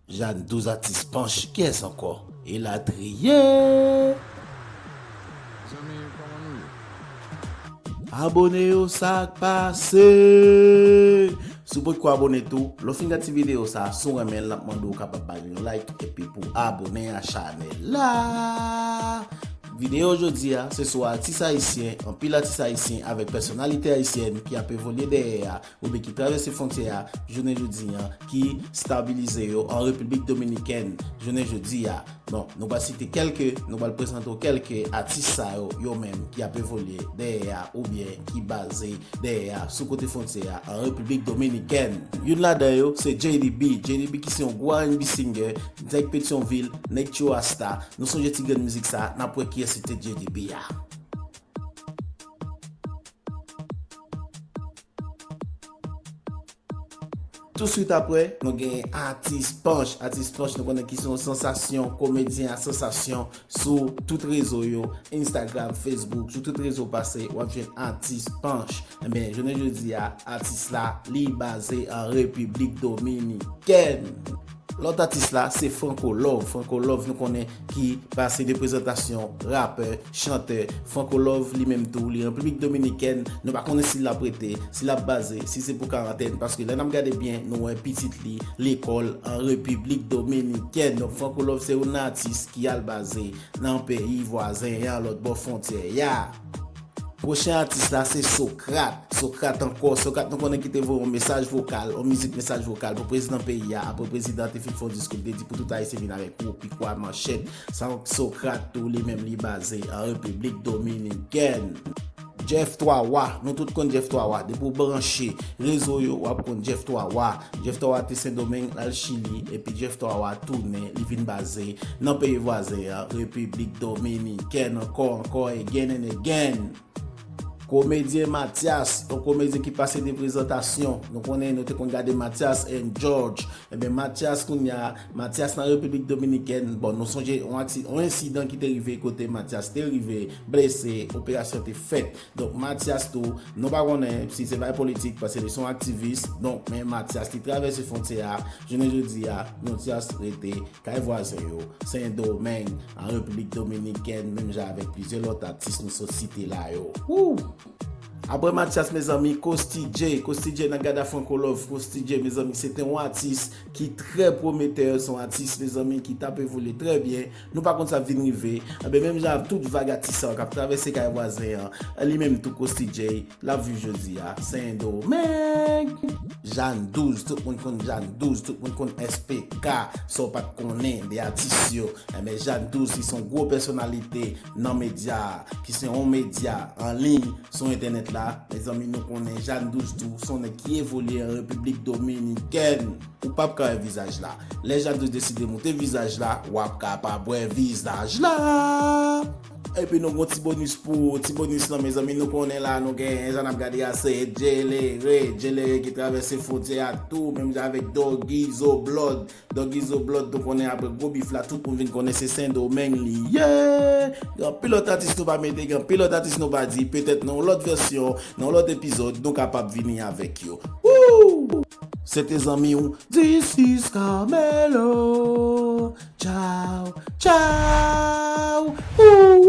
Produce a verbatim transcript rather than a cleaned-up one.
Jeanne Douze, Atis Panch, kiyès ankò? Elatriye. Zanmi, kòman nou ye? Abone yo, sa k pase? Si w potko abone tou, lè w fin gade ti videyo sa, si w renmen l, n ap mande w kapab ba l yon like, epi pou abone a chanèl la. Videyo jodi a, se sou atis ayisyen, anpil atis ayisyen avèk pèsonalite ayisyèn ki ap evolye dèyè a, oubyen ki travèse fwontyè a, jounen jodi a, ki stabilize yo an Repiblik Dominikèn, jounen jodi a. Bon, nou pral site kèlke, nou pral prezante w kèlke atis sa yo, yo menm, ki ap evolye dèyè a, oubyen ki baze dèyè a, sou kote fwontyè a, an Repiblik Dominikèn. Youn ladan yo, se J D B. J D B ki se yon gwo R and B singer, nèg Petyonvil, nèg Churasta. Nou sonje ti grenn mizik sa, n ap wè kiyès ki te J D B a. Touswit apre, nou gen Atis Panch. Atis Panch, nou konnen ki se yon sansasyon, komedyen a sansasyon sou tout rezo yo, Instagram, Facebook, sou tout rezo pase, w ap jwenn Atis Panch. Ebyen, jounen jodi a, atis la, li baze an Repiblik Dominikèn. Lòt atis la, se Franco Love. Franco Love, nou konnen ki pase de prezantasyon rapè, chantè. Franco Love, li menm tou, li Repiblik Dominikèn. Nou pa konnen si l ap rete, si l ap baze, si se pou karantèn. Paske lè n ap gade byen, nou wè pitit li lekòl an Repiblik Dominikèn. Donk, Franco Love se yon atis ki al baze nan peyi vwazen an, lòt bò fwontyè a. Pwochen atis la se Socrate. Socrate ankò. Socrate nou konnen ki te voye yon mesaj vokal, yon mizik mesaj vokal pou prezidan peyi a. Apre prezidan te fin fè yon diskou, li te di pou tout Ayisyen vin avèk wopi, kwa, manchèt. Sa Socrate tou li menm li baze an Repiblik Dominikèn. Jeff Twa Wa, nou tout konn Jeff Twa Wa. Depi w branche rezo yo, w ap konn Jeff Twa Wa. Jeff Twa Wa te Sendomeng, l al Chili, epi Jeff Twa Wa tounen, li vin baze nan peyi vwazen an, Repiblik Dominikèn, ankò, ankò, again and again. Komedyen Mathias, yon komedyen ki pase de prezantasyon. Nou konnen, nou te konn gade Mathias and George. Ebyen, Mathias kounye a, Mathias nan Repiblik Dominikèn. Bon, nou sonje yon akti-, yon ensidan ki te rive kote Mathias te rive blese, operasyon te fèt. Donk, Mathias tou, nou pa konnen si se bay politik, paske li se yon aktivis. Donk, men Mathias, li travèse fwontyè a, jounen jodi a, Mathias rete kay vwazen yo, Sendomeng, an Repiblik Dominikèn, menm jan avèk plizyè lòt atis nou sot site la yo. Woo! Apre Mathias, mezanmi, Coasty J. Coasty J nan gada Franco Love. Coasty J, mezanmi, se te yon atis ki trè pwometè, se yon atis, mezanmi, ki t ap evolye trè byen. Nou pa konn sa k vin rive. Ebyen, menm jan avèk tout vag atis sa yo k ap travèse kay vwazen an, li menm tou Coasty J, l ap viv jodi a, Sendomeng. Jeanne Douze, tout moun konn Jeanne Douze, tout moun konn S P K, sa w pa t konnen de atis yo. Ebyen, Jeanne Douze, ki se yon gwo pèsonalite nan medya, ki se yon medya an liy sou entènèt la. Mezanmi, nou konnen Jeanne Douze tou, se yon nèg ki evolye an Repiblik Dominikèn. Ou p ap ka wè vizaj la. Lè Jeanne Douze deside moute vizaj la, w ap kapab wè vizaj la. Epi nou gon ti bonis pou ou. Ti bonis lan, mezanmi, nou konnen la, nou genyen, jan n ap gade a, se Djelere. Djelere ki travèse fwontyè a tou, menm jan avèk Doggy Zo Blood. Doggy Zo Blood, nou konnen apre gwo bif la, tout moun vin konnen se Sendomeng li ye. Gen anpil lòt atis nou pa mete, gen anpil lòt atis nou pa di. Petèt nan yon lòt vèsyon, nan yon lòt epizòd, nou kapab vini avèk yo. Woo! Se te zanmi w, This is Carmelo. Tchaw, tchaw. Woo!